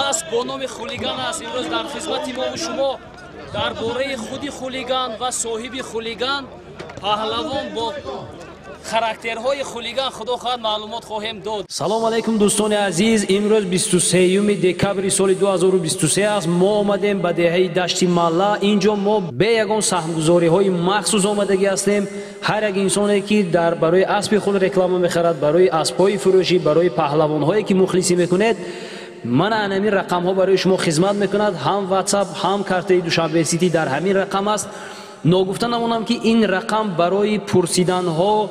Асп бо номи Хулиган аст. Имрӯз дар хизмати мову шумо дар бораи худи Хулиган ва соҳиби Хулиган, паҳлавон бо характерҳои Хулиган, худо хоҳад, маълумот хоҳем дод. Салом алайкум, дӯстони азиз. Имрӯз 23 декабри соли 2023 аст. Мо омадем ба деҳаи Дашти Малла. Инҷо мо бе ягон саҳмгузориҳои махсус омадагӣ ҳастем. Ҳар як инсоне, ки дар барои аспи худ реклама мехарад, барои аспҳои фурӯшӣ, барои паҳлавонҳое, ки мухлисӣ мекунед, мана ҳамин рақамҳо барои шумо хизмат мекунад. Ҳам WhatsApp, ҳам картаи Душанбе Сити дар ҳамин рақам аст. Ногуфта намонам, ки ин рақам барои пурсиданҳо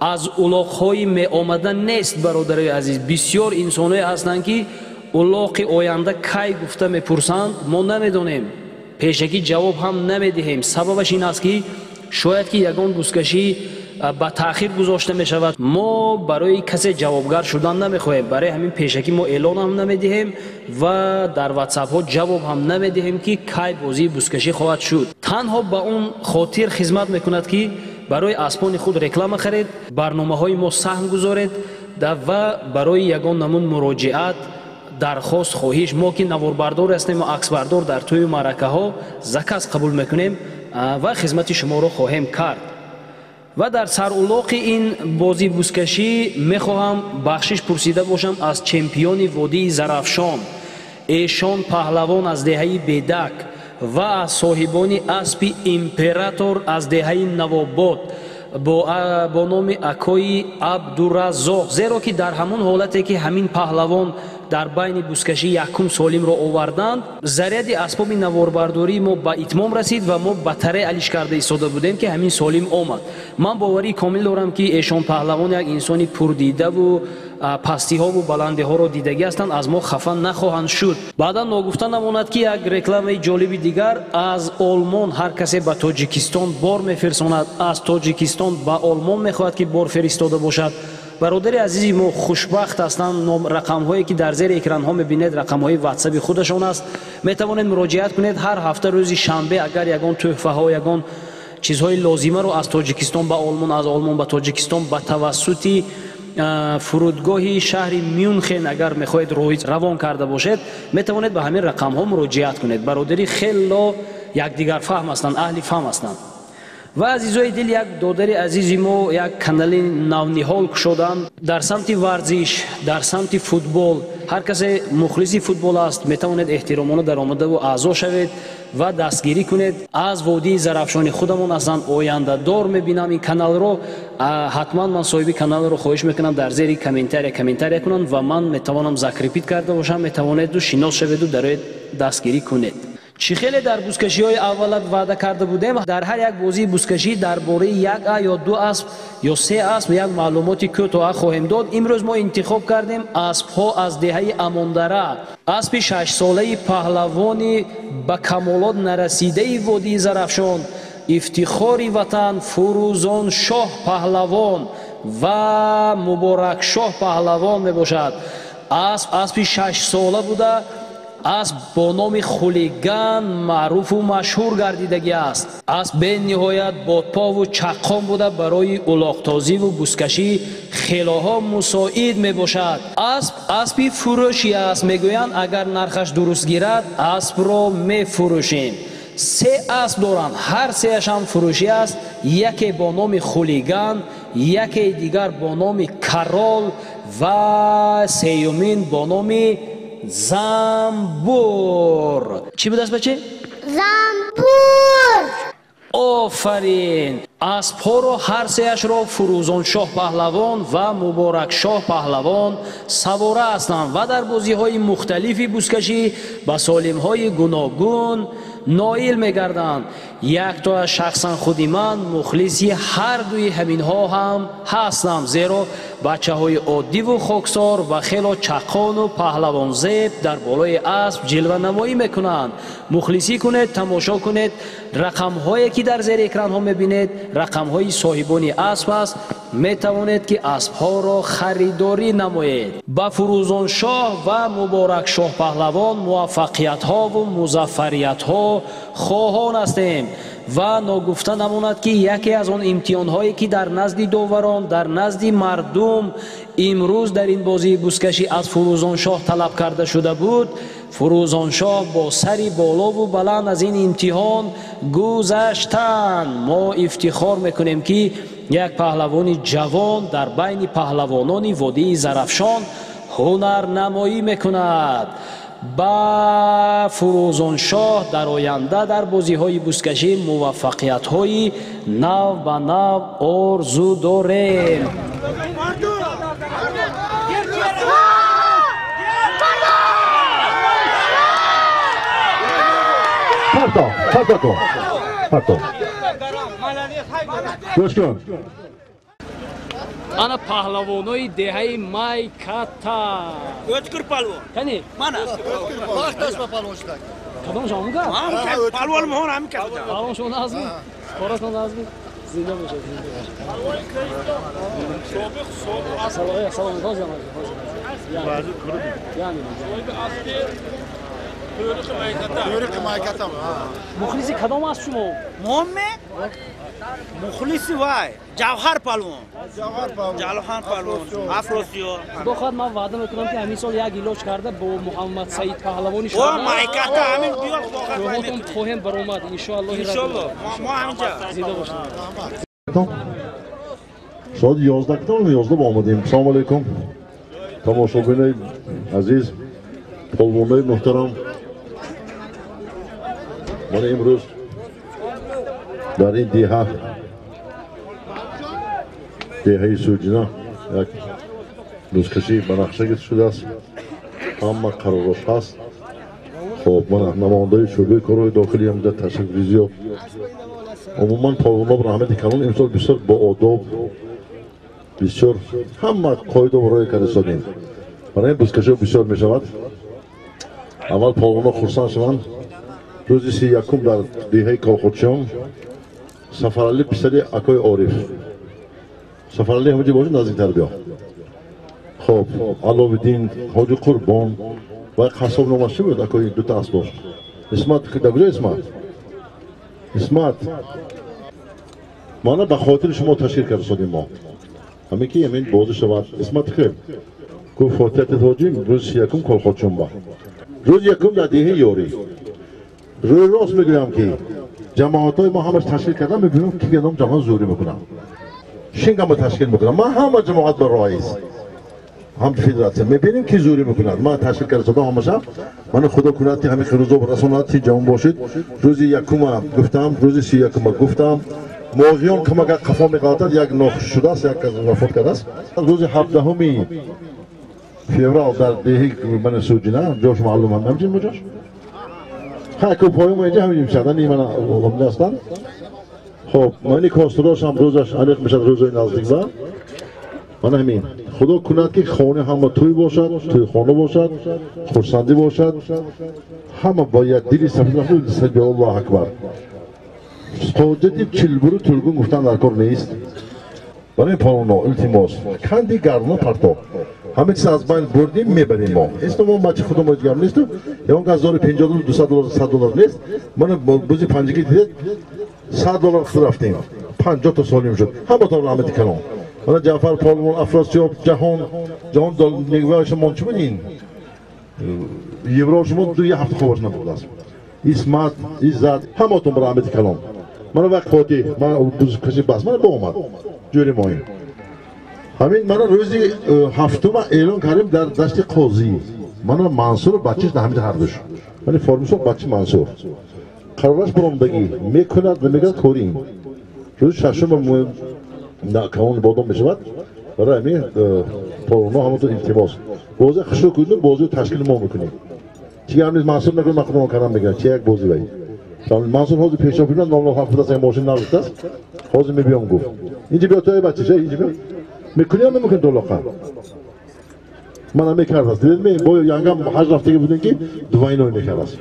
аз улоқҳои меомада нест. Бародарои азиз, бисёр инсоное ҳастанд, ки улоқи оянда кай гуфта мепурсанд. Мо намедонем, пешакӣ ҷавоб ҳам намедиҳем. Сабабаш ин аст, ки шояд ки ягон бузкашӣ ба таъхир гузошта мешавад. Мо барои касе ҷавобгар шудан намехоҳем. Барои ҳамин пешакӣ мо эълон ҳам намедиҳем ва дар ватсапҳо ҷавоб ҳам намедиҳем, ки кай бозии бузкашӣ хоҳад шуд. Танҳо ба он хотир хизмат мекунад, ки барои аспони худ реклама харед, барномаҳои мо саҳм гузоред ва барои ягон намуд муроҷиат, дархост, хоҳиш. Мо ки наворбардор ҳастем ва аксбардор, дар тӯю маъракаҳо заказ қабул мекунем ва хизмати шуморо хоҳем кард. Ва дар сарулоқи ин бозии бузкашӣ мехоҳам бахшиш пурсида бошам аз чемпиони водии Зарафшон, Эшон паҳлавон аз деҳаи Бедак, ва аз соҳибони аспи Император аз деҳаи Навобод бо номи акои Абдураззоқ, зеро ки дар ҳамон ҳолате, ки ҳамин паҳлавон дар байни бузкашӣ якум солимро оварданд, заряди асбоби наворбардории мо ба итмом расид ва мо батарея алиш карда истода будем, ки ҳамин солим омад. Ман боварии комил дорам, ки Эшон паҳлавон як инсони пурдидаву пастиҳову баландиҳоро дидагӣ ҳастанд, аз мо хафа нахоҳанд шуд. Баъдан ногуфта намонад, ки як рекламаи ҷолиби дигар: аз Олмон ҳар касе ба Тоҷикистон бор мефирсонад, аз Тоҷикистон ба Олмон мехоҳад, ки бор фиристода бошад, бародари азизи мо хушбахт ҳастанд. Рақамҳое, ки дар зери экранҳо мебинед, рақамҳои ватсаби худашон аст. Метавонед муроҷиат кунед. Ҳар ҳафта рӯзи шанбе агар ягон тӯҳфаҳо, ягон чизҳои лозимаро аз Тоҷикистон ба Олмон, аз Олмон ба Тоҷикистон ба тавассути фурудгоҳи шаҳри Мюнхен агар мехоҳед равон карда бошед, метавонед ба ҳамин рақамҳо муроҷиат кунед. Бародари хело якдигарфаҳм ҳастанд, аҳли фаҳм ҳастанд. Ва азизои дил, як додари азизи мо як канали навниҳол кушоданд дар самти варзиш, дар самти футбол. Ҳар касе мухлиси футбол аст, метавонед эҳтиромона даромадаву аъзо шавед ва дастгирӣ кунед. Аз водии Зарафшони худамон ҳастанд. Ояндадор мебинам ин каналро. Ҳатман ман соҳиби каналро хоҳиш мекунам, дар зери комментария комментария кунанд ва ман метавонам закрепить карда бошам. Метавонеду шинос шаведу дароед, дастгирӣ кунед. Чӣ хеле дар бузкашиҳои аввала ваъда карда будем, дар ҳар як бозии бузкашӣ дар бораи як а ё ду асп ё се асп як маълумоти кӯтоҳа хоҳем дод. Имрӯз мо интихоб кардем аспҳо аз деҳаи Амондара. Аспи шашсолаи паҳлавони ба камолот нарасидаи водии Зарафшон, ифтихори ватан, Фурӯзоншоҳ паҳлавон ва Муборакшоҳ паҳлавон мебошад. Асп аспи шашсола буда, асп бо номи Хулиган маъруфу машҳур гардидагӣ аст. Асп бениҳоят бодпову чаққон буда, барои улоқтозиву бузкашӣ хелоҳо мусоид мебошад. Асп аспи фурӯшӣ аст. Мегӯянд, агар нархаш дуруст гирад, аспро мефурӯшем. Се асп доранд, ҳар сеяшам фурӯшӣ аст. Яке бо номи Хулиган, якеи дигар бо номи Карол ва сеюмин бо номи Замбур. Чӣ будааст, баче? Замбур. Офарин! Аспҳоро ҳар сеяшро Фурӯзоншоҳ паҳлавон ва Муборакшоҳ паҳлавон савора ҳастанд ва дар бозиҳои мухталифи бузкашӣ ба солимҳои гуногун ноил мегарданд. Якто аз шахсан худи ман мухлиси ҳар дуи ҳаминҳо ҳам ҳастам, зеро бачаҳои оддиву хоксор ва хело чаққону паҳлавонзеб дар болои асп ҷилванамоӣ мекунанд. Мухлисӣ кунед, тамошо кунед. Рақамҳое, ки дар зери экранҳо мебинед, рақамҳои соҳибони асп аст. метавонед ки аспҳоро харидорӣ намоед. Ба Фурӯзоншоҳ ва Муборакшоҳ паҳлавон муваффақиятҳову музаффариятҳо хоҳон ҳастем ва ногуфта намонад ки яке аз он имтиҳонҳое ки дар назди доварон, дар назди мардум имрӯз дар ин бозии бузкашӣ аз Фурӯзоншоҳ талаб карда шуда буд, Фурӯзоншоҳ бо сари болову баланд аз ин имтиҳон гузаштанд. Мо ифтихор мекунем ки як паҳлавони ҷавон дар байни паҳлавонони водии Зарафшон ҳунарнамоӣ мекунад. Ба Фурӯзоншоҳ дар оянда дар бозиҳои бузкашӣ муваффақиятҳои нав ба нав орзу дорем. Парто, парто кун, парто. Гӯш кун. Ана паҳлавонои деҳаи Майката. O'tkir polvon. Кани? Mana. Vaqtаш ба палвон шуд. Кадом шомга? Polvon ҳон ҳам калда. Палвон шумо назми? Коратон назми? Зинда бошед, зинда бошед. Собиқ, собиқ. Салом, салом, ҳозир, ҳозир. Яъне. Тӯриқи Майката. Мухлиси кадом аст шумо? Моме? Мухлиси вай, Ҷавҳар палвон. Ҷавҳар палвон. Ҷавҳар палвон, Афросиё. Худо хоҳад ман ваъда мекунам ки ҳамин сол як илоҷ карда бо Муҳаммад Саид паҳлавони шумо. О, Майката ҳамин биёр худо хоҳад. Хоҳем баромад иншоаллоҳ. Иншоаллоҳ. Мо ҳаминҷа. Зинда бошед. Соат 11 омадем. Салому алайкум. Тамошобинои азиз, полвонои муҳтарам. Ман имрӯз дар ин деҳа, деҳаи Суҷина, як бузкашӣ ба нақша гирифта шудааст. Ҳама қаророш ҳаст. Хоб, ман намояндаи шӯъбаи корҳои дохилӣ ҳамҷа ташаккури зиёд. Умуман полвоно раҳмати калон имсол бисёр боодоб, бисёр ҳама қоида риоя карда истодем. Барои ин бузкашиҳо бисёр мешавад. Аввал полвоно хурсанд шаванд. Рӯзи 31 дар деҳаи Колхочиён Сафаралӣ писари акои Ориф. Сафаралӣ ҳамаҷо бошад, наздиктар биё. Хоб, Аловиддин, Ҳоҷи Қурбон ва қассоб номаш чӣ буд? Акои дута асп дошт. Исмат, дар куҷо Исмат? Исмат. Мана ба хотири шумо ташкил карда истодем мо. Ҳамин ки ҳамин бозӣ шавад. Исмат хел. Гуфт фотиҳати ҳоҷӣ рӯзи 31 Колхочиён ба. Рӯзи 1 дар деҳаи Ёрӣ. Рӯи рост мегӯям ки ҷамоатҳои мо ҳамаш ташкил кардан, мебинам ки кадом ҷамоат зӯрӣ мекунам. Шингама ташкил мекунам. Ман ҳама ҷамоат ба раис. Ҳам федератсия. Мебинем ки зӯрӣ мекунад. Ман ташкил карда истодам ҳамаша. Ман худо кунад ки ҳамин рӯзо расонад, ки ҷавон бошед. Рӯзи 1 гуфтам, рӯзи 31 гуфтам. Моғиён камага қафо меғалтад, як нохуш шудааст, як кас вафот кардааст. Рӯзи 17 феврал дар деҳи ман Суҷина, ҷош маълум ҳам ҳамчин буҷош. Ха, ку поём инҷа ҳамин мешавад, ин ман омада ҳастанд. Хоб, мани кострош ҳам рӯзаш аниқ мешавад рӯзои наздик ба. Ман ҳамин. Худо кунад ки хона ҳама тӯй бошад, тӯйхона бошад, хурсандӣ бошад. Ҳама бо як дили сафед бошад, Аллоҳу акбар. Ҳоҷати чилбуру тулгун гуфтан дар кор нест. Барои полоно илтимос, канди гарно парто. Ҳама чиз аз байн бурдем, мебарем мо. Ҳеч мо бачи худо мо дигар несту. Ягон кас 1050 доллар, 200 доллар, 100 доллар нест. Ман бузи панҷигӣ дидед, 100 доллар худ рафтем. 50 то солим шуд. Ҳаматон раҳмати калон. Мана Ҷаъфар полвон, Афросиёб, Ҷаҳон, Ҷаҳон нигоҳи шумо чӣ буд ин? Евро шумо ду як ҳафта хобаш набудааст. Исмат, Иззат, ҳаматон раҳмати калон. Мана вақт Фотиҳ, ман бузкашӣ бас, мана боомад. Ҷӯри моҳин. Ҳамин мана рӯзи 7 эълон кардем дар дашти Қозӣ. Мана Мансур бачаш дар ҳамин ҳардуш. Мани формусо бачи Мансур. Қарораш баромадагӣ мекунад ва мегӯяд кори ин. Рӯзи 6 камон бодом мешавад. Барои ҳамин полоно ҳамонтон илтимос. Бозӣ хушрӯ кунем, бозиро ташкил мо мекунем. Чи гап нест, Мансур нагӯяд, ман худам кардам мегӯям. Чи як бозӣ вай. Мансур ҳозир пешоб кунад, номло ҳафт аст, мошин набудааст. Ҳозир мебиём гуфт. Инҷа биё то бача, инҷа биё. Мекунӣ ё намекунӣ долоқа? Мана мекардааст. Дидед ме, бо янгам ҳаҷ рафтагӣ будем ки двойной мекардааст.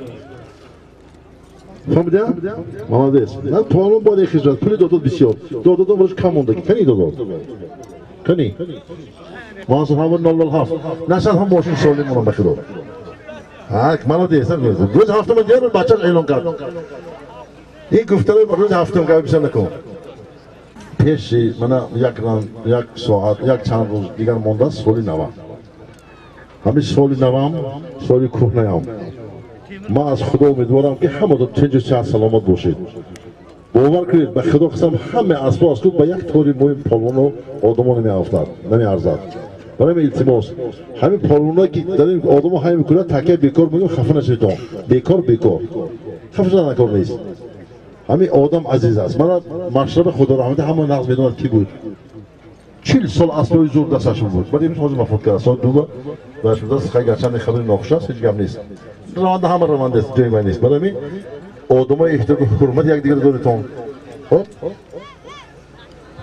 Фаҳмидя? Молодец. На палвон бояд хизмат. Пули додод бисёр. Дододон бош кам мондаги. Кани додод? Кани? Мансур ҳама 007. Насад ҳам мошин солим монам ба худо. Ҳа, молодец. Рӯз ҳафтум дигар бачаш эълон кард. Ин гуфтаро рӯзи ҳафтум гап бисёр накун. Пеши мана як соат, як чанд рӯз дигар мондааст соли нава. Ҳамин соли навам, соли кӯҳнаям. Ман аз Худо умедворам ки ҳамаатон тинҷу сиҳат саломат бошед. Бовар кунед, ба Худо қасам ҳама асбо аз ба як тори мӯи полвону одамо намеафтад, намеарзад. Барои илтимос, ҳамин полвоно ки дар ин одамо ҳамин мекунад, такя бекор мегӯям, хафа нашавед. Бекор, бекор. Хафа шудан кор нест. Ҳамин одам азиз аст. Мана машраби Худо раҳмати ҳама нағз медонад ки буд. 40 сол асбои зур дасташон буд. Баъд имрӯз ҳозир вафот кард. Соат 2 ва хай гарчанде хабари нохуш аст, ҳеҷ гап нест. Раванда ҳама раванда аст, ҷои ман нест. Барои ҳамин одамои эҳтиром ҳурмат якдигарро доритон. Хоб?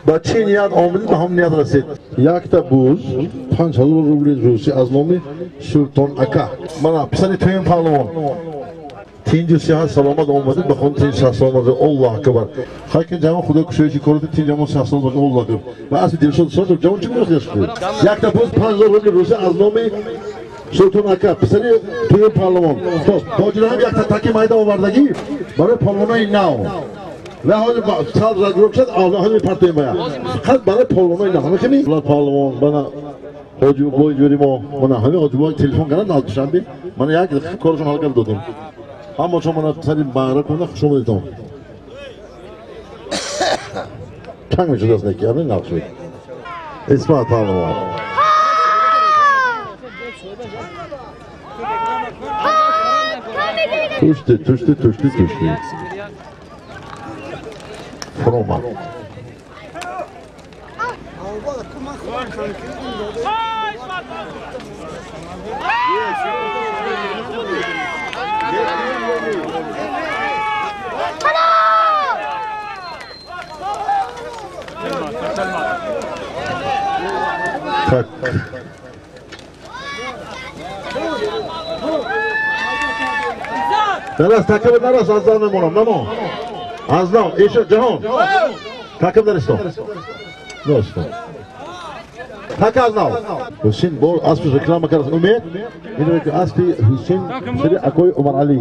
Ба чӣ ният омадед, ба ҳам ният расед. Якта буз 5000 рубли русӣ аз номи Султон ака. Мана писари туюм паҳлавон. Тинҷу сиҳат саломат омадед, ба хона тинҷ сиҳат саломат. Аллоҳ акбар. Хай ки ҷавон Худо кушоиши корати тинҷ ҷавон сиҳат саломат. Аллоҳ акбар. Ва асли Дилшод Содиқ ҷавон чӣ гуфт шуд? Якта буз 5000 рубли русӣ аз номи Султон ака, писари туюм паҳлавон. Хоб, тоҷираҳам якта таки майда овардагӣ барои паҳлавонои нав. Ва ҳозир сал разгроб шуд, ҳозир мепартоем бая. Фақат барои паҳлавонои нав. Ҳама хеми? Паҳлавон, бана ҳоҷибой ҷӯри мо, мана ҳамин ҳоҷибой телефон карданд аз Душанбе. Мана як корашон ҳал карда додем. Ҳама шумо мана сари бағра кунда хуш омадедон. Чанг мешуд аз неки, ҳамин нақш шуд. Исмат паҳлавон. Тушти, тушти, тушти, тушти. Фрома. Так. Нарас, такаб нарас, аз нав мемонам, намо. Аз нав, иша ҷаҳон. Такаб наристон. Наристон. Така аз нав. Ҳусин бо аспи реклама кард. Умед? Медонед ки аспи Ҳусин сари акои Умаралӣ.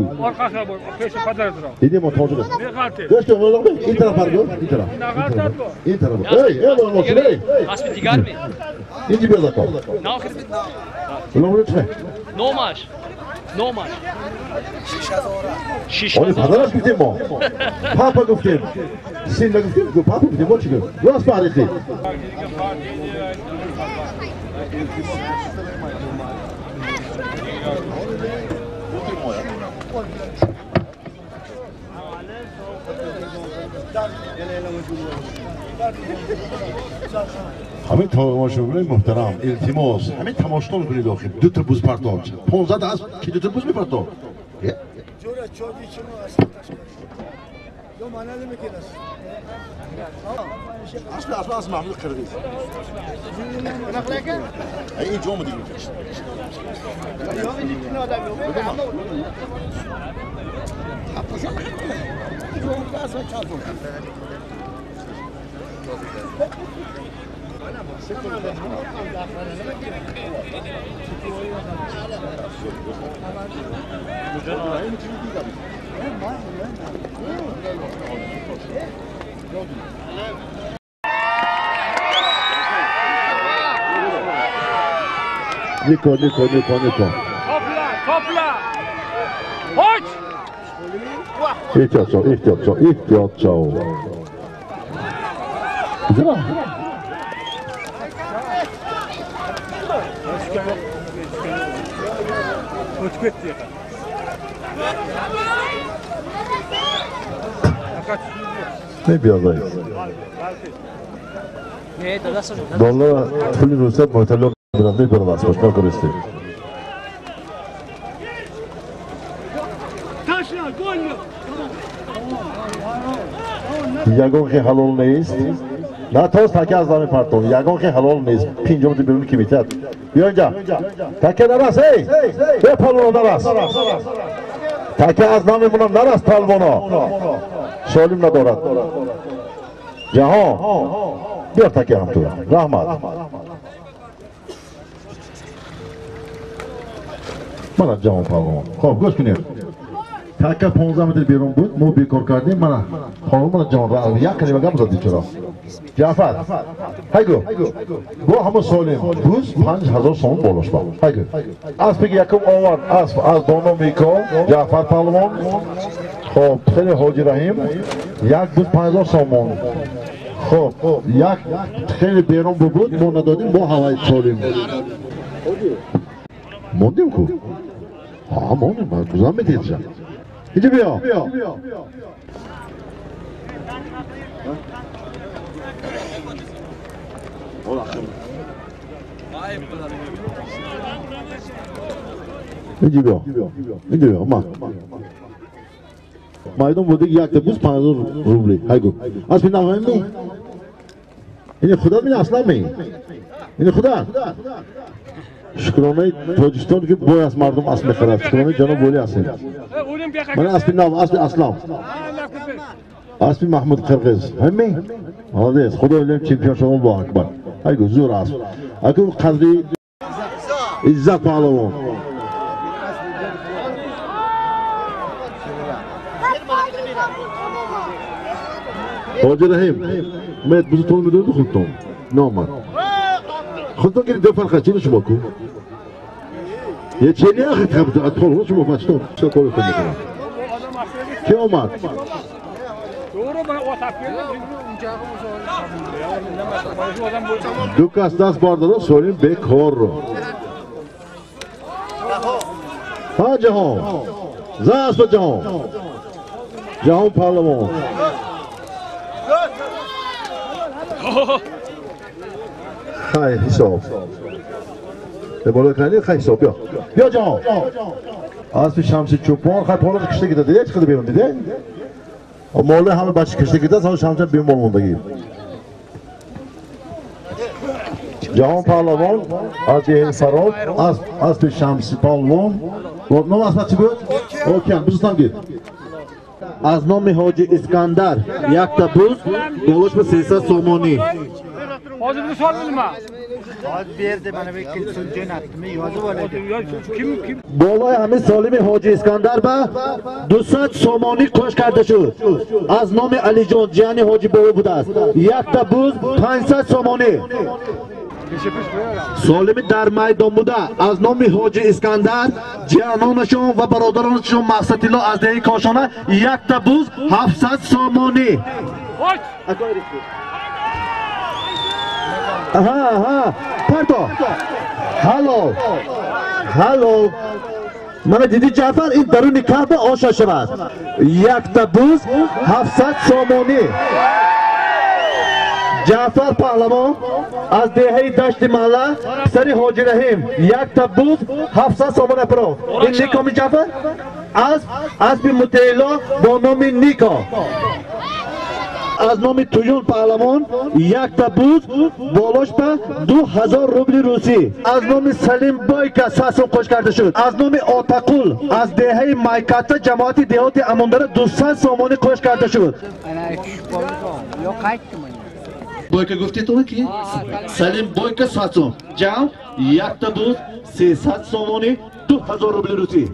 Дидем мо тоҷик аст. Гӯш кун, ин тараф баргӯ, ин тараф. Ин тараф. Эй, эй, мошин, эй. Аспи дигар ми? Инҷи биёд ако. Номаш чӣ? Номаш. Номаш. Оли падараш гуфтем мо. Папа гуфтем. Син нагуфтем, папа гуфтем, мо чӣ гуфт? Рост барихи. Ҳамин тамошобинои муҳтарам, илтимос, ҳамин тамошотон кунед охир. Ду та буз партов. 15 аз ки ду та буз мепартов? Асли асли аз Маҳмуд Қирғиз. Ин ҷо омадӣ. Нико, Нико, Нико, Нико. Topla, topla. Hoç! Эҳтиёт шав, эҳтиёт шав, эҳтиёт шав. Куҷо? O'tib ketdi. Мебиёдай. Доллар пули Русия муъталлиқ дорад, мебарад аз бош, накористем. Ягон хе ҳалол нест. На тост таке аз дами партон. Ягон хе ҳалол нест. Пинҷом ди берун ки метиҳад. Биё инҷа. Таке нарас, эй! Бе палвон нарас. Така аз намемонам нараст палвона. Солим надорад. Ҷаҳон биёр таке ҳам ту. Раҳмат. Мана ҷаҳон палвон. Хоб гӯш кунед. Така 15 метр берун буд, мо бекор кардем. Мана хонум мана ҷаҳон як калима гап зад бечора. Ҷаъфар ҳайгу бо ҳама солим буз 5000 сомон болош ба. Ҳайгу аспи якум овард асп аз доно Мико Ҷаъфар палвон. Хоб хеле Ҳоҷи Раҳим як буз 5000 сомон. Хоб як хеле берун буд, мо надодем, мо ҳавай солим мондем ку. Ҳа мондем, бузам метеҷа. Иҷа биё. Иҷа биё. Иҷа биё, ма. Майдон буди якта буз 5000 рубли. Ҳайгу. Аспи навами? Ини худат мина аслан ми? Ини худат? Шукронаи Тоҷикистон ки бояд мардум асп мехарад. Шукронаи ҷаноб Волӣ ҳастем. Мана аспи нав, аспи Аслам. Аспи Маҳмуд Қирғиз. Ҳами? Молодец. Худо илм чемпион шавон бо акбар. Ҳайгу зур асп. Аку қадри Иззат паҳлавон. Ҳоҷи Раҳим, мед бузутон медоду худтон. Номад. Худтон гирид ду фарқа чини шумо ку? Е чени ахи табда атол шумо бачтон чӣ кор мекунад? Ки омад? Ду кас даст бардора солим бекорро. Ҳа ҷаҳон. За аспа ҷаҳон. Ҷаҳон паҳлавон. Хай ҳисоб. Боло кардӣ хай ҳисоб биё. Биё ҷаҳон. Аспи Шамси Чӯпон хай поло кишта гида дида чиқида берун дида. Моле ҳама бача кишта гида, ҳама Шамси бемор мондагӣ. Ҷаҳон паҳлавон аз деҳаи Фароб, аспи Шамси паҳлавон. Ном аспа чӣ буд? Океан, бузутам гир. Аз номи Ҳоҷи Искандар якта буз болош ба 300 сомонӣ. Болои ҳамин солими Ҳоҷи Искандар ба 200 сомонӣ кош карда шуд. Аз номи Алиҷон ҷияни Ҳоҷи Бобо будааст. Якта буз 500 сомонӣ. Солими дар майдон буда аз номи Ҳоҷи Искандар ҷиянонашон ва бародаронашон Мақсадилло аз деҳаи Кошона якта буз 700 сомонӣ. Аҳа, аҳа, парто. Ҳалол. Ҳалол. Мана диди Ҷаъфар ин даруни Каъба оша шавад. Якта буз 700 сомонӣ. Ҷаъфар паҳлавон аз деҳаи Дашти Маҳалла писари Ҳоҷи Раҳим якта буз 700 сомон апро. Ин Никоми Ҷаъфар аспи Мутеило бо номи Нико. Аз номи Туюн паҳлавон якта буз болош ба 2000 рубли русӣ. Аз номи Салим Бойка 100 сом қош карда шуд. Аз номи Отақул аз деҳаи Майката ҷамоати деҳоти Амондара 200 сомонӣ қош карда шуд. Бойка гуфтед ки Салим Бойка 100 сом. Ҷамъ якта буз 300 сомонӣ 2000 рубли русӣ.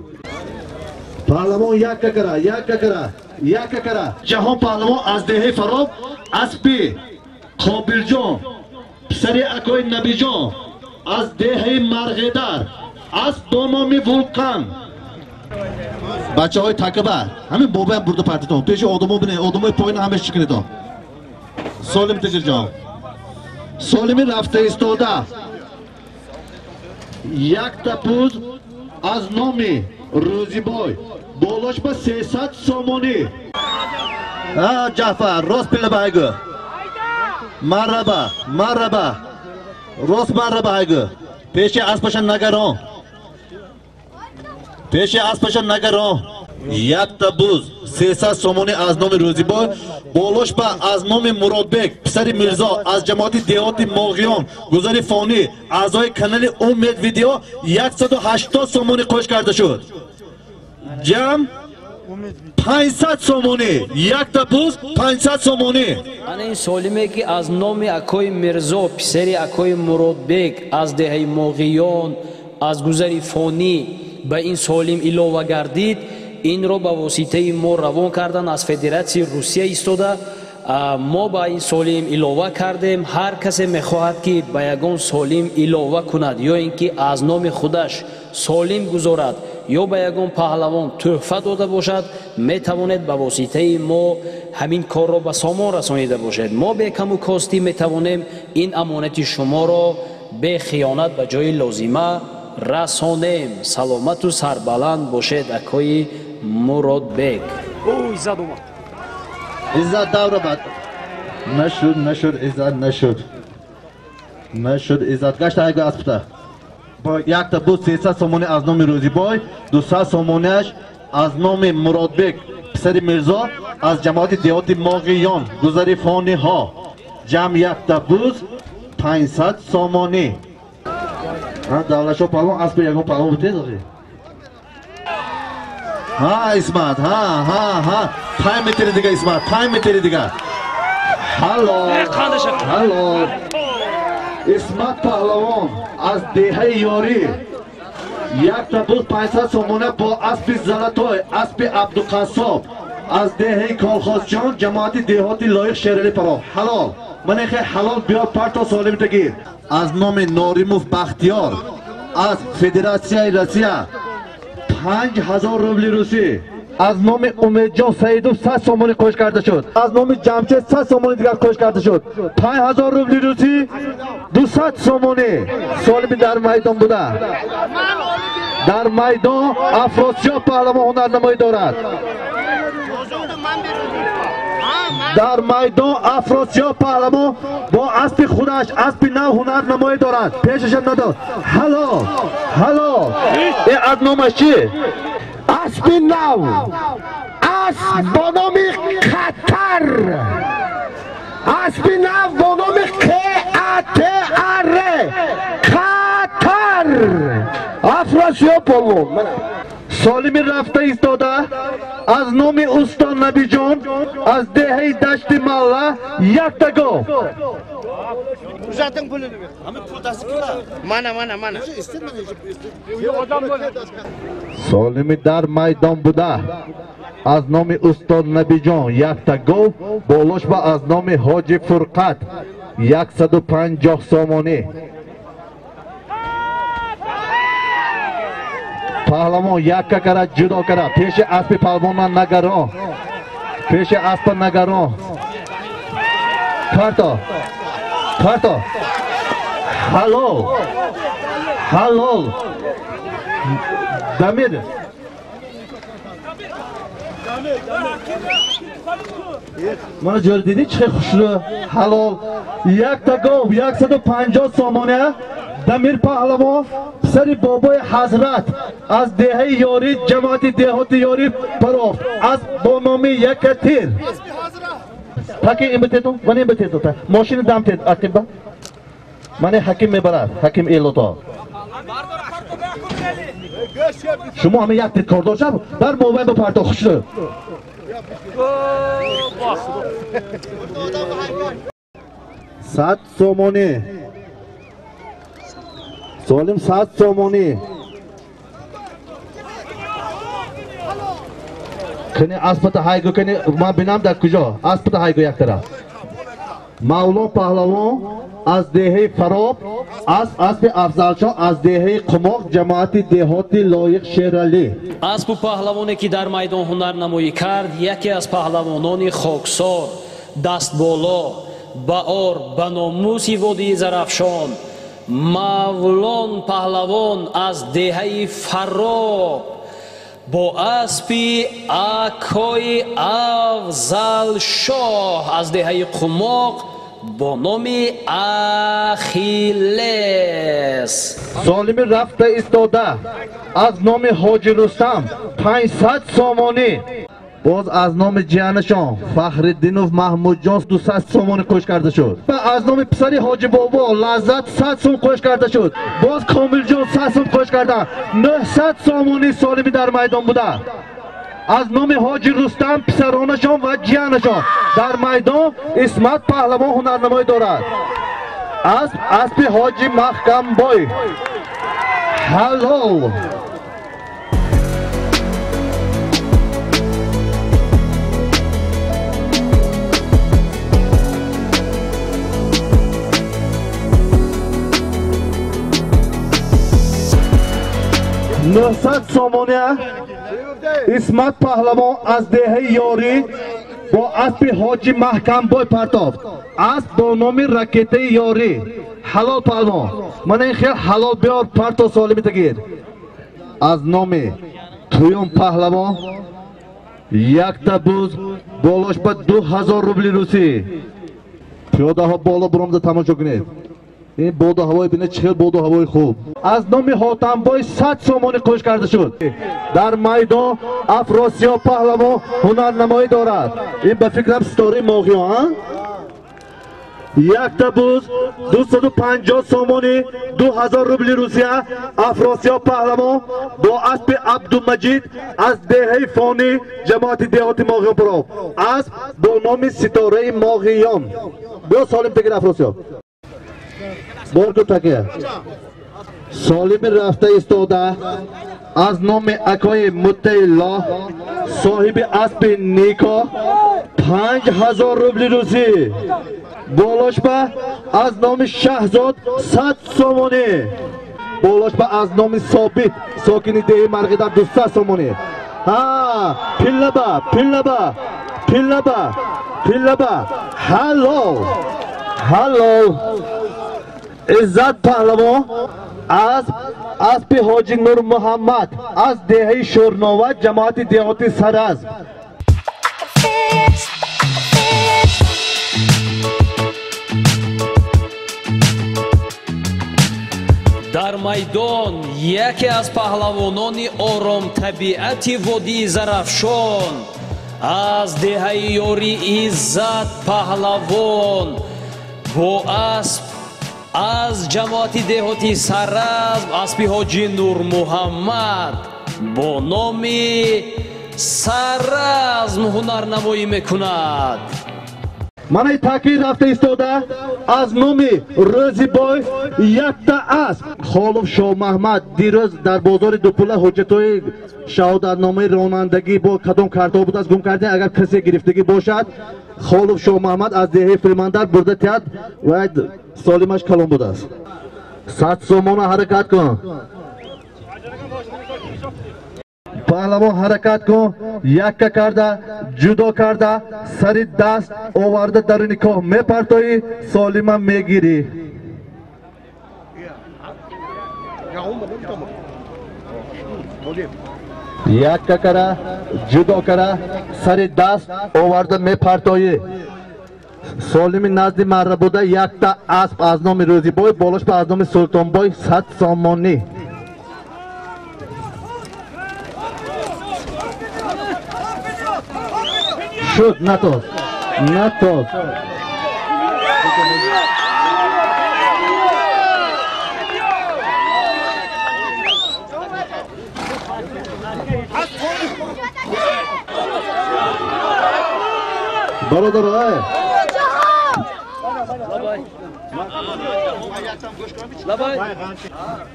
Паҳлавон якка кара, якка кара, якка кара. Ҷаҳон паҳлавон аз деҳаи Фароб аспи Қобилҷон писари акои Набиҷон аз деҳаи Марғедар асп бо номи Вулқан. Бачаҳои такаба ҳамин бобаям бурда партитон. Пеши одамо бинед, одамои поина ҳамеш чӣ кунедон. Солим Тиҷирҷон. Солими рафта истода. Якта буз аз номи Рӯзибой болош ба 300 сомонӣ. Ҷаъфар рост пила ба ҳайгу. Марраба, марраба. Рост марраба ҳайгу. Пеши аспаша нагарон. Пеши аспаша нагарон. Якта буз 300 сомонӣ аз номи Рӯзибой болош ба аз номи Муродбек писари Мирзо аз ҷамоати деҳоти Моғиён гузари фонӣ аъзои канали Умед видео 180 сомонӣ қош карда шуд. Ҷамъ 500 сомонӣ. Якта буз 500 сомонӣ. Ана ин солиме ки аз номи акои Мирзо, писари акои Муродбек аз деҳаи Моғиён аз гузари фонӣ ба ин солим илова гардид, инро ба воситаи мо равон кардан аз Федератсияи Русия истода мо ба ин солим илова кардем. Ҳар касе мехоҳад ки ба ягон солим илова кунад ё ин ки аз номи худаш солим гузорад ё ба ягон паҳлавон тӯҳфа дода бошад, метавонед ба воситаи мо ҳамин корро ба сомон расонида бошед. Мо бе каму костӣ метавонем ин амонати шуморо бехиёнат ба ҷои лозима расонем. Саломату сарбаланд бошед, акои Муродбек. Иззат омад. Иззат давра бад. Нашуд, нашуд, Иззат нашуд. Нашуд, Иззат. Гашта айго аспта. Якта буз 300 сомонӣ аз номи Рӯзибой, 200 сомониаш аз номи Муродбек, писари Мирзо аз ҷамоати деҳоти Моғиён, гузари фониҳо. Ҷамъ якта буз 500 сомонӣ. Давлатшоҳ паҳлавон аспи ягон паҳлавон бутед охи? Ҳа, Исмат, ҳа, ҳа, ҳа. 5 метри дига, Исмат, 5 метри дига. Ҳалол, ҳалол. Исмат паҳлавон аз деҳаи Ёрӣ якта буз 500 сомона бо аспи Залатой, аспи Абдуқассоб аз деҳаи Колхозҷон, ҷамоати деҳоти Лоиқ Шерали Паров. Ҳалол. Ман хе ҳалол биё парто солим тагир. Аз номи Норимов Бахтиёр аз Федератсияи Россия 5000 рубли русӣ. Аз номи Умедҷон Саидов 100 сомонӣ қӯш карда шуд. Аз номи Ҷамшед 100 сомонӣ дигар қӯш карда шуд. 5000 рубли русӣ, 200 сомонӣ. Солими дар майдон буда. Дар майдон Афросиёб паҳлавон ҳунарнамоӣ дорад. Дар майдон Афросиёб паҳлавон бо аспи худаш, аспи нав ҳунарнамоӣ дорад. Пешашам надод. Ҳалол, ҳалол. Э аз номаш чӣ? Аспи нав, асп бо номи Қатар, аспи нав бо номи Қ-А-Т-А-Р, Қатар. Афросиёб паҳлавон. Солими рафта истода аз номи Устод Набиҷон аз деҳаи Дашти Малла якта гов. Солими дар майдон буда аз номи Устод Набиҷон якта гов, болош ба аз номи Ҳоҷи Фурқат 150 сомонӣ. Паҳлавон якка кара, ҷудо кара. Пеши аспи паҳлавона нагарон. Пеши аспа нагарон. Парто. Парто. Ҳалол. Ҳалол. Дамир. Мана ҷор дидӣ чӣ хушрӯ. Ҳалол. Якта гов 150 сомонӣ. Дамир паҳлавон писари бобои Ҳазрат аз деҳаи Ёрӣ, ҷамоати деҳоти Ёрӣ парофт. Аз бо номи Якатир. Ҳаким ин битету, ман ин битету. Мошини дам тед акиба. Ман ҳаким мебарад, ҳаким элото. Шумо ҳама як тед кордор шав, бар мобайн ба парто хушрӯ. 100 сомонӣ. Солим 100 сомонӣ. Кани аспата ҳайгу, кани ман бинам дар куҷо? Аспата ҳайгу як тараф. Мавлон паҳлавон аз деҳаи Фароб, аспи Афзалшоҳ аз деҳаи Қумоқ, ҷамоати деҳоти Лоиқ Шералӣ. Аспу паҳлавоне ки дар майдон ҳунарнамоӣ кард, яке аз паҳлавонони хоксор, дастболо, баор, ба номуси водии Зарафшон, Мавлон паҳлавон аз деҳаи Фароб бо аспи акои Афзалшоҳ аз деҳаи Қумоқ бо номи Ахиллес. Солими рафта истода аз номи Ҳоҷи Рустам 500 сомонӣ. Боз аз номи ҷиянашон Фахриддинов Маҳмудҷон 200 сомонӣ қӯш карда шуд. Ва аз номи писари Ҳоҷи Бобо Лаззат 100 сом қӯш карда шуд. Боз Комилҷон 100 сом қӯш карда. 900 сомонӣ солими дар майдон буда. Аз номи Ҳоҷи Рустам, писаронашон ва ҷиянашон. Дар майдон Исмат паҳлавон ҳунарнамоӣ дорад. Асп аспи Ҳоҷи Маҳкамбой. Ҳалол. 900 сомония Исмат паҳлавон аз деҳаи Ёрӣ бо аспи Ҳоҷи Маҳкамбой партофт. Асп бо номи ракетаи Ёрӣ. Ҳалол паҳлавон. Мана ин хел ҳалол биёр парто солими тагир. Аз номи Туюм паҳлавон якта буз болош ба 2000 рубли русӣ. Пиёдаҳо боло буромда тамошо кунед. Ин боду ҳавои бинед, чӣ хел боду ҳавои хуб. Аз номи Ҳотамбой 100 сомонӣ қӯш карда шуд. Дар майдон Афросиёб паҳлавон ҳунарнамоӣ дорад. Ин ба фикрам ситораи моғиён. Якта буз 250 сомонӣ 2000 рубли Русия Афросиёб паҳлавон бо аспи Абдумаҷид аз деҳаи Фонӣ ҷамоати деҳоти Моғиён паров. Асп бо номи ситораи Моғиён. Биё солим тегир Афросиёб. Борку такия. Солими рафта истода аз номи акои Муттаилло соҳиби аспи Нико 5000 рубли русӣ. Болошба аз номи Шаҳзод 100 сомонӣ. Болошба аз номи Собит сокини деҳи Марғида 200 сомонӣ. Ҳа, пиллаба, пиллаба, пиллаба, пиллаба. Ҳалол. Ҳалол. Иззат паҳлавон аз аспи Ҳоҷи Нурмуҳаммад аз деҳаи Шӯрнова ҷамоати деҳоти Саразм. Дар майдон яке аз паҳлавонони оромтабиати водии Зарафшон аз деҳаи Ёрӣ Иззат паҳлавон бо асп аз ҷамоати деҳоти Саразм аспи Ҳоҷи Нурмуҳаммад бо номи Саразм ҳунарнамоӣ мекунад. Манаи таъкид рафта истода аз номи Рӯзибой якта асп. Холов Шоҳмаҳмад дирӯз дар бозори Дупула ҳуҷҷатҳои шаҳодатномаи ронандагӣ бо кадом картҳо будааст гум карда. Агар касе гирифтагӣ бошад, Холов Шоҳмаҳмад аз деҳаи Филмандар бурда тиҳад ва солимаш калон будааст. 100 сомона ҳаракат кун. Паҳлавон ҳаракат кун, якка карда, ҷудо карда, сари даст оварда даруни коҳ мепартоӣ, солима мегирӣ. Якка кара, ҷудо кара, сари даст оварда мепартоӣ. Солими назди марра буда якта асп аз номи Рӯзибой, болош ба аз номи Султонбой 100 сомонӣ. Шуд, натоз, натоз. Бародар, ай.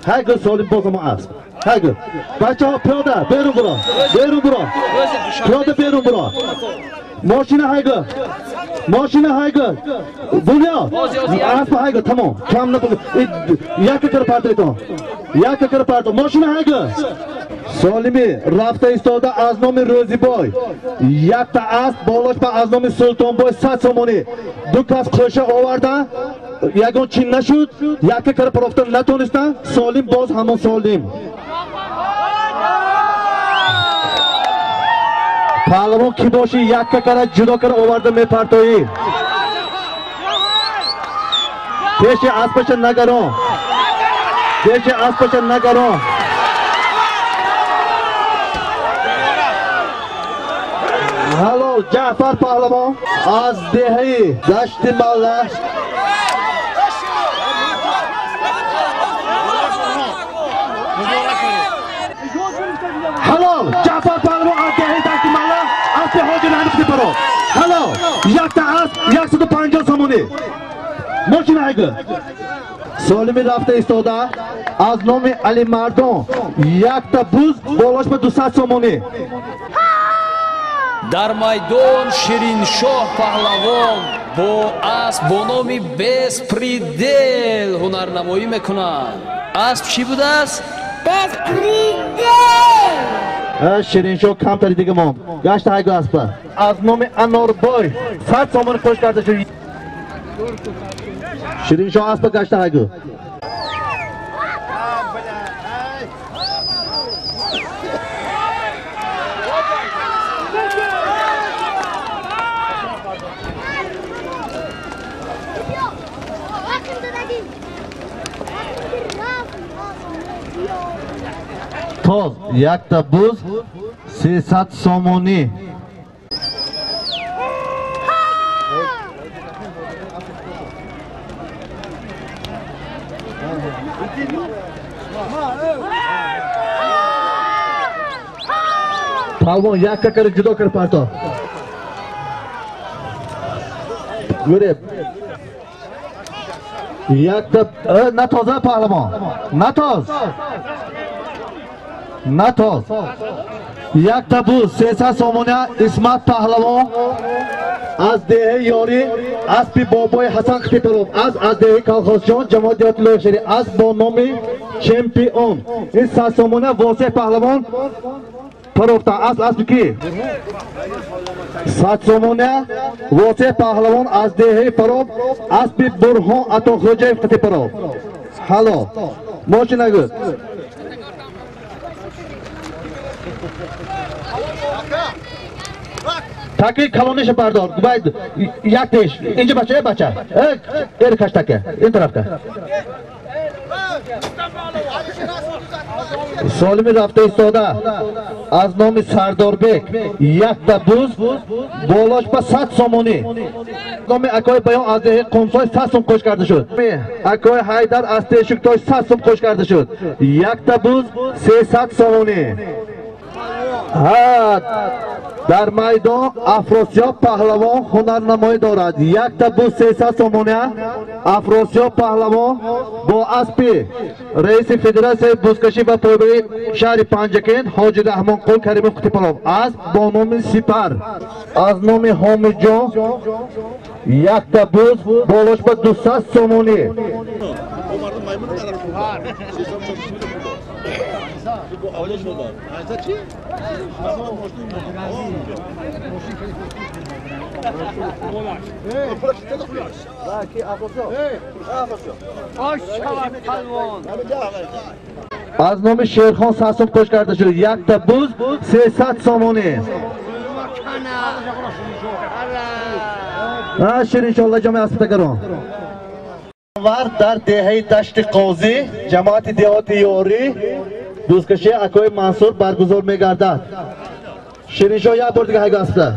Ҳайгу солим бозама асп. Ҳайгу. Бачаҳо пиёда берун буро. Берун буро. Пиёда берун буро. Мошина ҳайгу. Мошина ҳайгу. Бунё. Асп ҳайгу, тамом. Кам набуд. Якка кара партойтон. Якка кара парто. Мошина ҳайгу. Солими рафта истода аз номи Рӯзибой якта асп болош ба аз номи Султонбой 100 сомонӣ. Ду кас қӯша оварда, ягон чин нашуд, якка кара парофта натонистанд. Солим боз ҳамон солим. Паҳлавон ки бошӣ, якка кара ҷудо кара оварда мепартоӣ. Пеши аспаша нагарон. Пеши аспаша нагарон. Ҳалол Ҷаъфар паҳлавон аз деҳаи Дашти Малла Ҳалол Ҷаъфар паҳлавон аз деҳаи Дашти Ҳало якта асп 150 сомонӣ. Мошина айгу. Солими рафта истода аз номи Алимардон якта буз болош ба 200 сомонӣ. Дар майдон Шириншоҳ паҳлавон бо асп бо номи Беспредел ҳунарнамоӣ мекунад. Асп чӣ будааст? Беспредел. Шириншоҳ камтари дига монд. Гашта айгу аспа. Аз номи Анорбой 100 сомонӣ қӯш карда шуд. Шириншоҳ аспа гашта айгу. Тоз якта буз 300 сомонӣ. Палвон якка кара ҷудо кар парто. Гӯре. Якта натоза паҳлавон. Натоз. Натоз. Якта буз 300 сомонӣ Исмат паҳлавон аз деҳаи Ёрӣ аспи бобои Ҳасан Қитипаров аз деҳаи Колхозҷон ҷамоати деҳоти Лоиқшерӣ асп бо номи Чемпион. Ин 100 сомонӣ Восеҳ паҳлавон парофта. Асп аспи ки? 100 сомонӣ Восеҳ паҳлавон аз деҳаи Паров аспи Бурҳон Атохӯҷаев Қитипаров. Ҳало мошина гӯ. Таки калониша бардор. Баъд як теш. Инҷа бача, бача. Эр каштака. Ин тарафка. Солими рафта истода аз номи Сардорбек якта буз болош ба 100 сомонӣ. Номи акои Баён аз деҳаи Қумсой 100 сом қӯш карда шуд. Акои Ҳайдар аз Тешуктош 100 сом қӯш карда шуд. Якта буз 300 сомонӣ. Дар майдон Афросиёб паҳлавон ҳунарнамоӣ дорад. Якта буз 300 сомонӣ Афросиёб паҳлавон бо аспи раиси федератсияи бузкашӣ ва пойбаи шаҳри Панҷакент Ҳоҷи Раҳмонқул Каримов Қутипалов. Асп бо номи Сипар. Аз номи Ҳомиҷон якта буз болош ба 200 сомонӣ. Аз номи Шерхон 100 сом қӯш карда шуд. Якта буз 300 сомонӣ. Шириншоҳ ҷомеа аспитагарон. Вар дар деҳаи Дашти Қозӣ ҷамоати деҳоти Ёрӣ бузкашии акои Мансур баргузор мегардад. Шириншоҳ як бор дига ҳайгу аспита.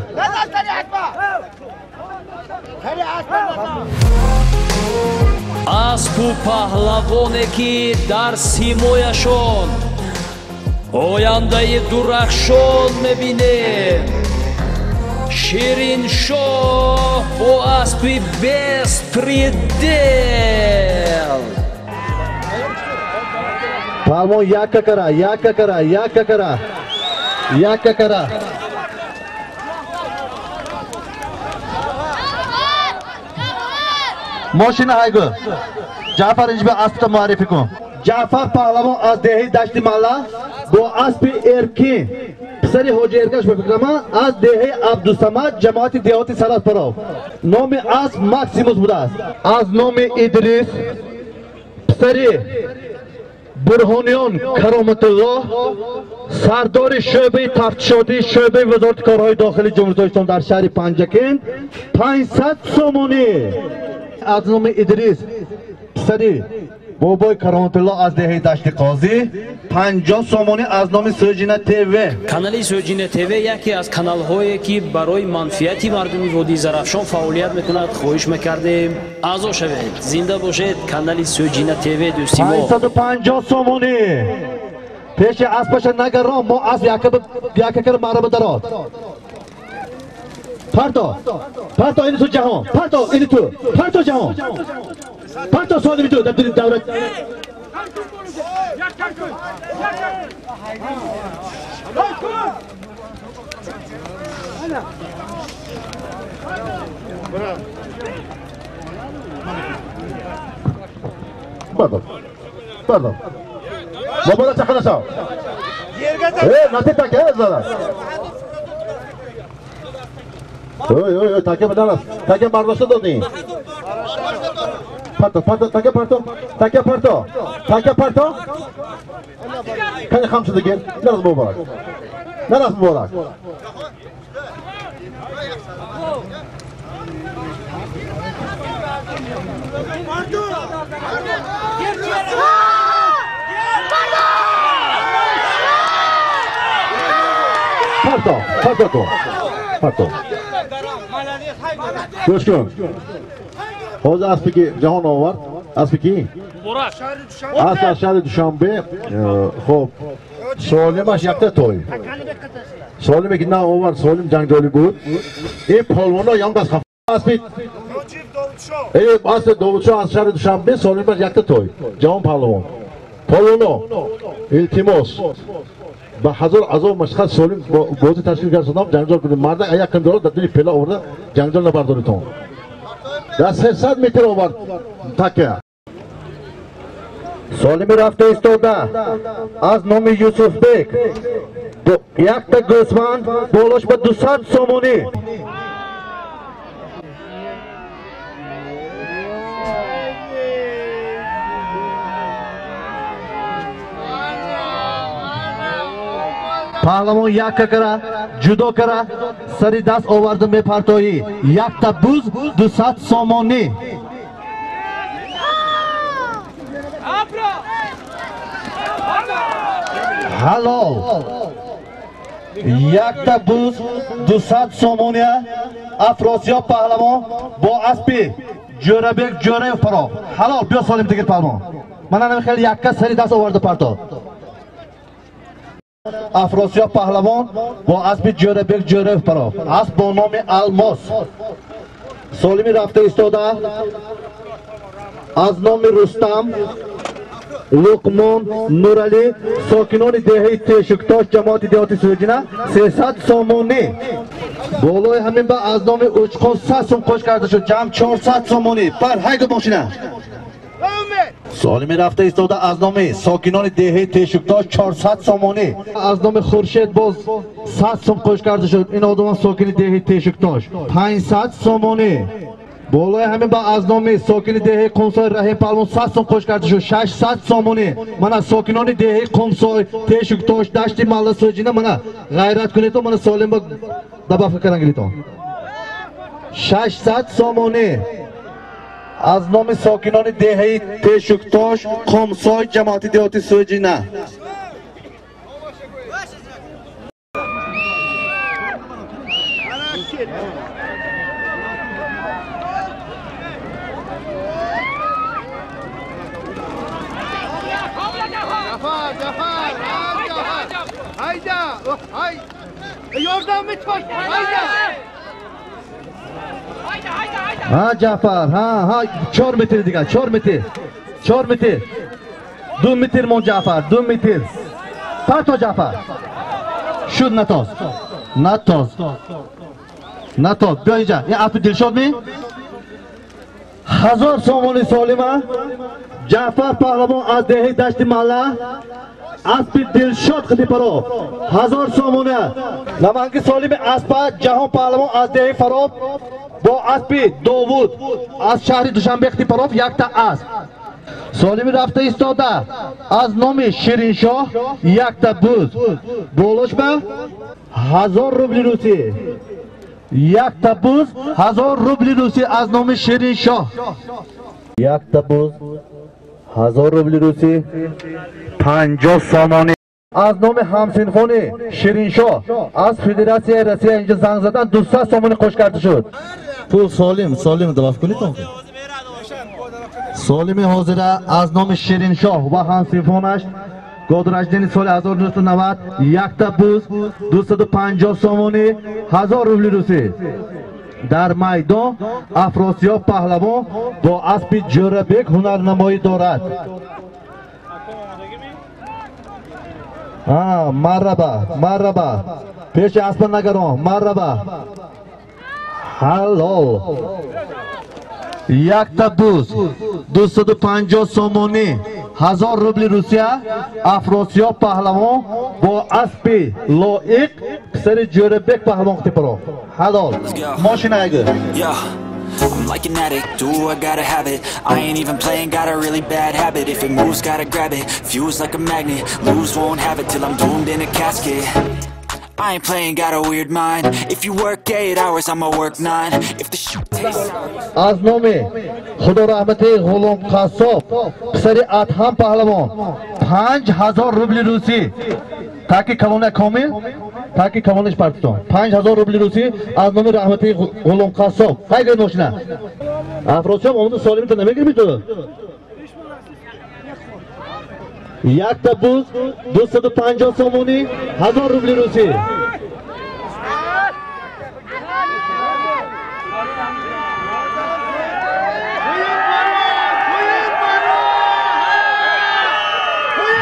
Аспу паҳлавоне ки дар симояшон ояндаи дурахшон мебинем. Шириншоҳ бо аспи Беспредел. Паҳлавон якка кара, якка кара, якка кара, якка кара. Мошина ҳайгу. Ҷаъфар инҷа ба аспта муаррифӣ кун. Ҷаъфар паҳлавон аз деҳаи Дашти Малла бо аспи Эркин писари Ҳоҷи Эркаш ба фикрама аз деҳаи Абдусамад ҷамоати деҳоти Саратпаров. Номи асп Максимус будааст. Аз номи Идрис писари Бурҳониён Кароматуллоҳ сардори шӯъбаи тафтишотии шӯъбаи вазорати корҳои дохилии Ҷумҳурии Тоҷикистон дар шаҳри Панҷакент 500 сомонӣ. Аз номи Идрис писари бобои Кароматуллоҳ аз деҳаи Дашти Қозӣ 50 сомонӣ аз номи Сӯҷина ТВ. Канали Сӯҷина ТВ яке аз каналҳое ки барои манфиати мардуми водии Зарафшон фаъолият мекунад. Хоҳиш мекардем аъзо шавед, зинда бошед. Канали Сӯҷина ТВ дӯсти мо. 550 сомонӣ. Пеши аспаша нагарон, мо асп якка кара мараба дарод. Парто. Парто ини ту ҷаҳон. Парто ини ту. Парто ҷаҳон. Парто солими ту дар давра. Бардор. Бардор. Бобода чақырасау. Нати таке зада. Ой, ой, ой, таке бадарас. Таке бардошта додӣ. Парто, парто, таке парто. Таке парто. Таке парто. Кани хам шуда гир. Нараз муборак. Нараз муборак. Парто, парто кун. Парто. Гӯш кун. Ҳозир аспе ки ҷаҳон овард, аспе ки? Муборак. Асп аз шаҳри Душанбе, хоб, солимаш якта той. Солиме ки на овард, солим ҷангҷолӣ буд. Ин полвоно ям даст хаф. Аспи асп Довудшоҳ аз шаҳри Душанбе, солимаш якта той. Ҷаҳон паҳлавон. Полвоно, илтимос. Ба ҳазор азоб машаққат солим бозӣ ташкил кардам, ҷангҷол кунем. Мардак як кам дорад, дар дуни пела оварда, ҷангҷол набардоритон. Дар 300 метр овард така. Солими рафта истода аз номи Юсуфбек якта гӯсфанд болош ба 200 сомонӣ. Паҳлавон якка кара, ҷудо кара, сари даст оварда мепартоӣ. Якта буз 200 сомонӣ. Ҳалол. Якта буз 200 сомонӣ. Афросиёб паҳлавон бо аспи Ҷӯрабек Ҷӯраев паро. Ҳалол, биё солим дигар паҳлавон. Мана хеле якка сари даст оварда парто. Афросиёб паҳлавон бо аспи Ҷӯрабек Ҷӯраев паро. Асп бо номи Алмос. Солими рафта истода аз номи Рустам, Луқмон, Нуралӣ, сокинони деҳаи Тешуктош, ҷамоати деҳоти Суҷина 300 сомонӣ. Болои ҳамин ба аз номи Учқон 100 сом қош карда шуд, ҷамъ 400 сомонӣ. Бар ҳайду мошина. Солими рафта истода аз номи сокинони деҳаи Тешуктош 400 сомонӣ. Аз номи Хуршед боз 100 сом қош карда шуд. Ин одамон сокини деҳаи Тешуктош 500 сомонӣ. Болои ҳамин ба аз номи сокини деҳаи Қумсой Раҳим паҳлавон 100 сом қош карда шуд, 600 сомонӣ. Мана сокинони деҳаи Қумсой, Тешуктош, Дашти Малла, Суҷина мана ғайрат кунед, мана солим ба добавка кардан гиритон. 600 сомонӣ. Аз номи сокинони деҳаи Тешуктош, Қумсой, ҷамоати деҳоти Суҷина. Ҳа Ҷаъфар, ҳа, ҳа, 4 метр дигар, 4 метр. 4 метр. 2 метр мон Ҷаъфар, 2 метр. Парто Ҷаъфар. Шуд натоз. Натоз. Натоз. Биё инҷа. Ин аспи Дилшод ми? 1000 сомонӣ солима. Ҷаъфар паҳлавон аз деҳаи Дашти Малла аспи Дилшод қити паро 1000 сомонӣ. Наманги солими аспа Ҷаҳон паҳлавон аз деҳаи Фароб бо аспи Довуд аз шаҳри Душанбе қити паров якта асп. Солими рафта истода аз номи Шириншоҳ якта буз. Болошба 1000 рубли русӣ. Якта буз 1000 рубли русӣ аз номи Шириншоҳ. Якта буз 1000 рубли русӣ 50 сомонӣ. Аз номи ҳамсинфони Шириншоҳ аз Федератсияи Россия инҷо занг задан 200 сомонӣ қош карда шуд. Пул солим, солим добав кунед. Солими ҳозира аз номи Шириншоҳ ва ҳамсинфонаш год рождения соли 1990 якта буз 250 сомонӣ 1000 рубли русӣ. Дар майдон Афросиёб паҳлавон бо аспи Ҷӯрабек ҳунарнамоӣ дорад. Марраба, марраба. Пеши аспа нагарон, марраба. Ҳалол. Якта буз 250 сомонӣ, 1000 рубли Русия. Афросиёб паҳлавон бо аспи Лоиқ писари Ҷӯрабек паҳлавон қитипаро. Ҳалол. Мошина айгир. I'm like an addict, do I gotta have it. I ain't even playing, got a really bad habit. If it moves, gotta grab it, fuse like a magnet. Lose, won't have it till I'm doomed in a casket. I ain't playing, got a weird mind. If you work 8 hours, I'ma work 9. If the shit tastes sour. Аз номи Худо раҳмати Ғулом Қассоб писари Адҳам паҳлавон 5000 рубли русӣ. Таки калона комил, таки калониш партитон. 5000 рубли русӣ аз номи раҳмати Ғулом Қассоб. Ҳай мошина. Афросиёб омаду солимито намегирӣ ту? Якта буз 250 сомонӣ, 1000 рубли русӣ.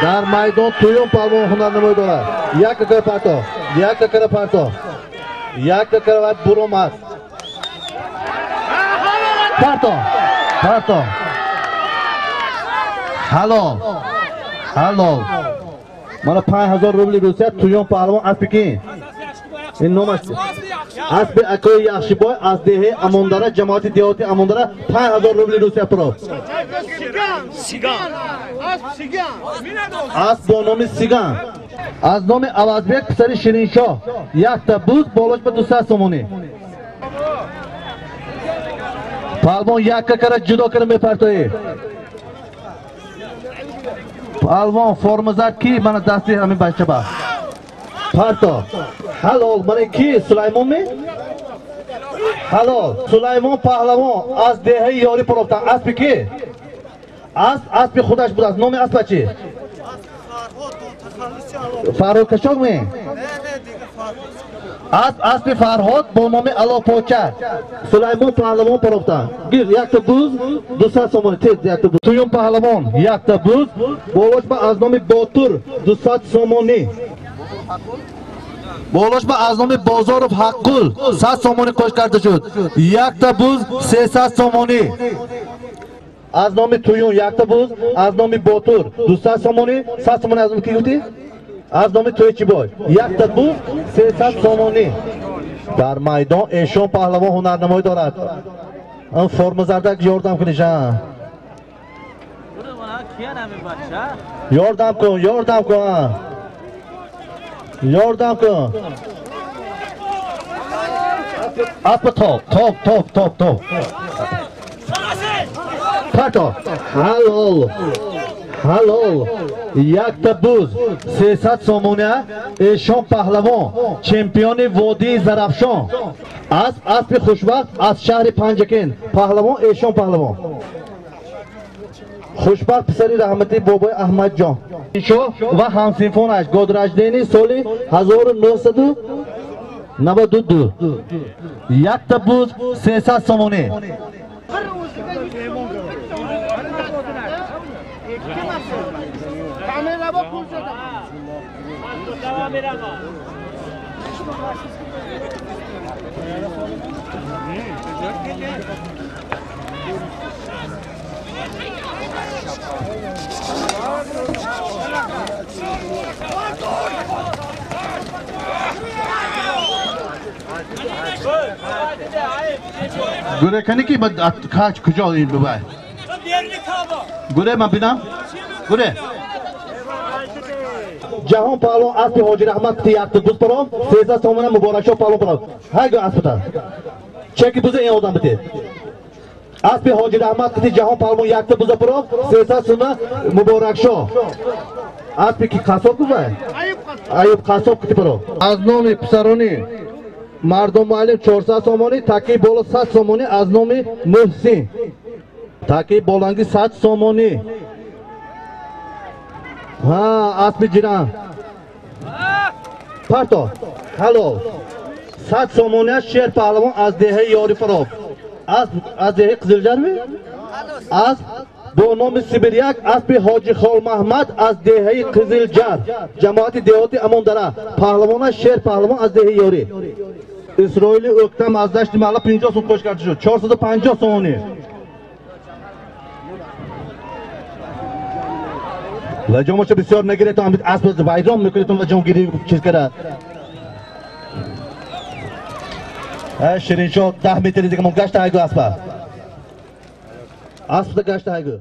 Дар майдон туюм палвон ҳунарнамоӣ дорад. Як какара парто, як какара парто, як какара вай буромад. Парто, парто. Ҳалол, ҳалол. Мана 5000 рубли Русия туюм паҳлавон аспи ки? Ин номаш аспи акои Яхшибой аз деҳаи Амондара, ҷамоати деҳоти Амондара 5000 рубли Русия пуро. Асп бо номи Сиган. Аз номи Авазбек писари Шириншоҳ якта буз болош ба 200 сомонӣ. Палвон якка кара ҷудо кара мепартоӣ. Палвон формазад ки мана дасти ҳамин бача ба. Парто. Ҳалол. Мана ки Сулаймон ми? Ҳалол. Сулаймон паҳлавон аз деҳаи Ёрӣ пурофтан. Аспи ки? Асп аспи худаш будааст. Номи аспа чи? Фарҳод Кашок ми? Асп аспи Фарҳод бо номи Алопоча. Сулаймон паҳлавон пурофтан. Гир якта буз 200 сомонӣ. Тез якта буз. Туюм паҳлавон якта буз болош ба аз номи Ботур 200 сомонӣ. Болош ба аз номи Бозоров Ҳаққул 100 сомонӣ қош карда шуд. Якта буз 300 сомонӣ. Аз номи Туюн якта буз, аз номи Ботур 200 сомонӣ, 100 сомонӣ аз номи ки гуфтӣ? Аз номи Тӯйчибой якта буз 300 сомонӣ. Дар майдон эшон паҳлавон ҳунарнамоӣ дорад. Ан формазардак ёрдам куниш, а? Ёрдам кун, ёрдам кун, а? Ёрдам кун. Аспа топ, топ, топ, топ, топ. Парто. Ҳалол. Ҳалол. Якта буз 300 сомоня. Эшон паҳлавон, чемпиони водии Зарафшон. Асп аспи хушвақт аз шаҳри Панҷакент. Паҳлавон эшон паҳлавон. Хушбахт писари раҳмати бобои Аҳмадҷон. Шоҳ ва ҳамсинфонаш годрождени соли 1992. Якта буз 300 сомонӣ. Гуре кани ки куҷо ин бубай? Гуре ман бинам? Гуре. Ҷаҳон паҳлавон аспи Ҳоҷи Раҳмат якта буз паром 300 сомона Муборакшоҳ паҳлавон паром. Ҳай гӯ аспата. Чеки буза ин одам бите. Аспи Ҳоҷи Раҳмат қити Ҷаҳон паҳлавон якта буза паром 300 сомона Муборакшоҳ. Аспи ки қассоб бувай? Аюб қассоб қити паром. Аз номи писарони Мардум муаллим 400 сомонӣ, таки боло 100 сомонӣ аз номи Муҳсин. Таки боланги 100 сомонӣ. Ҳа, аспи ҷиран. Парто. Ҳалол. 100 сомонӣ шер паҳлавон аз деҳаи Ёри Фароб. Аз деҳаи Қизилҷарми? Аз бо номи Сибиряк аспи Ҳоҷи Холмаҳмад аз деҳаи Қизилҷар, ҷамоати деҳоти Амондара. Паҳлавона шер паҳлавон аз деҳаи Ёри. Исроили Өктам аз дашти маҳалла 50 сум қош карда шуд. 450 сомонӣ. Лаҷомаша бисёр нагиретон, асп вайрон мекунетон лаҷомгирӣ чиз кара. Шириншо 10 метри дига мон гашта айгу аспа. Аспда гашта айгу.